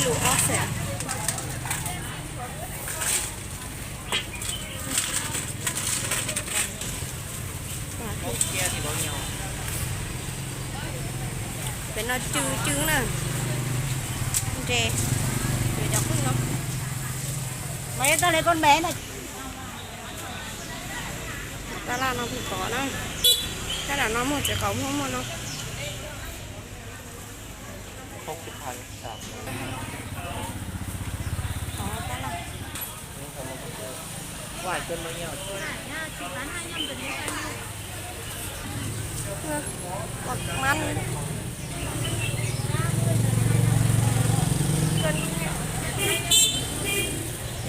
Lus ob xees. Pem no cw cw na. Nres. Cov qwj no. Mas yo tau le con bé na. Tab laj no kuj tod na. Tab laj no muaj tsev qaum muaj muaj no.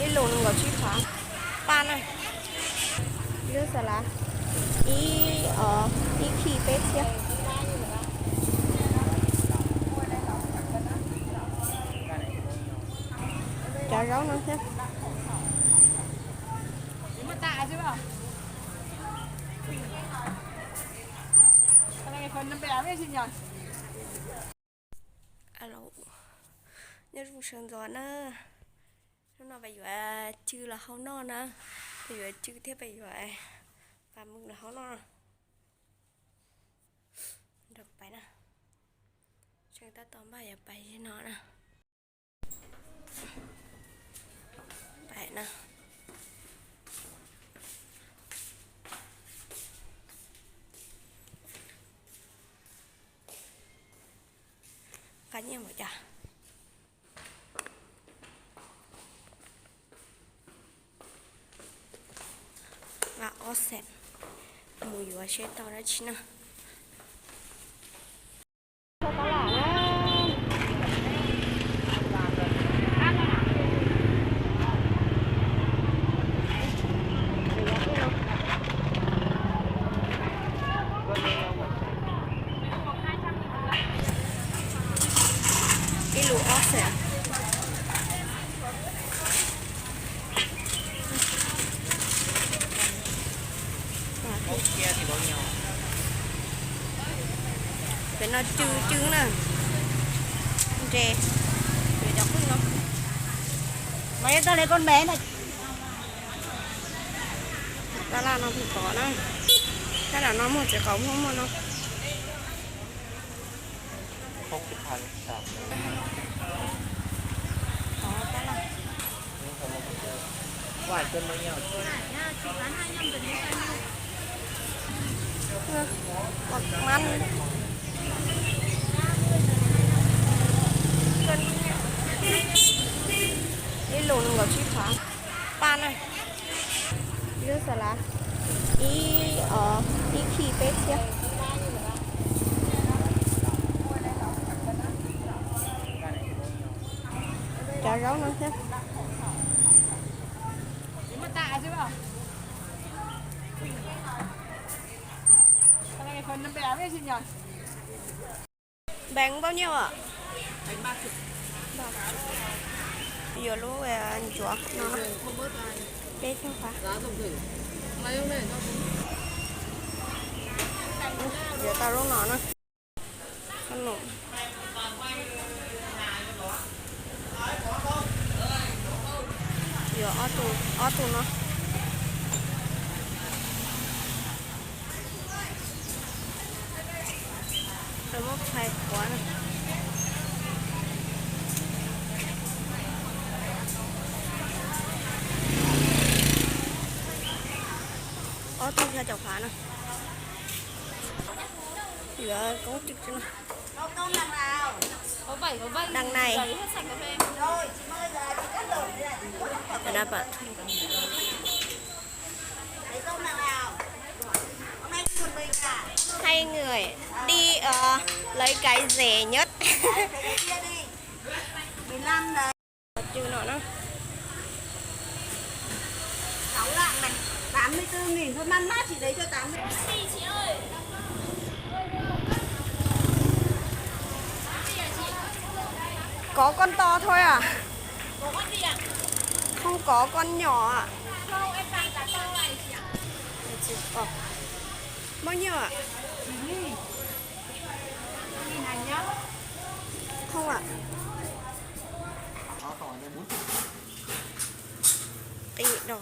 Ib lus nees nkaum tsib phav. Paj na. Lub xas lav ib, ib khij peb txhiab. Cov zaub no thiab. Alo, nyob zoo sawv ntxov na. Hnub no peb yuav cw los hau noj na. Peb yuav cw thiab peb yuav pas mws los hau noj. Nrog kuv pais na. Tseem tab tom npaj yuav pais li no na. Pais na. Qab nyiaj npaum cas? Nqa ob xees mus yuav seb tau dab tsi na. Ib lus ob xees. Pem no cw cw na. Nres. Cov qwj no. Mas yo tau le con bé na. Tab laj no kuj tod na. Tab laj no muaj tsev qaum muaj muaj no. Ib lus nees nkaum tsib phav. Paj na. Lub xas lav ib, ib khij peb txhiab. Cov zaub no thiab. Npeev npaum nyuaj? Yuav lub ncuav no peb caug phav. Yuav tau lub no na. Yuav ob tug no. Lawv muab phais quav na. Ob tug xya caum phav na. Yuav koob cw xwb na. Đằng này. Hai người đi ờ, lấy cái rẻ nhất. Cw no na. Tám mươi tư nghìn thôi, mát mát chị lấy cho tám mươi. Có con to thôi à? Không có con nhỏ ạ. Bao nhiêu ạ? Không ạ. teb no.